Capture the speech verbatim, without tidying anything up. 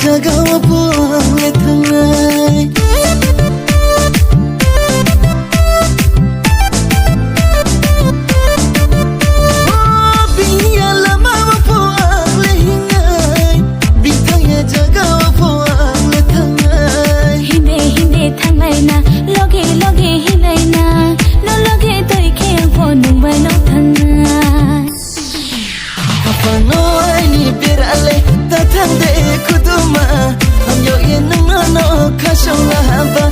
Jaga o bo ang le thangnai. O bini ya lama o bo ang le hingnai. Bini thangya jaga o bo ang le thangnai. Hinde hinde thangnai na, loge loge hingnai na, no loge toi khe ang bo nwng bai no thangnai. Hapano aini berale, ta thang de kuduma. Hamyo ye nung no no khasong la haba.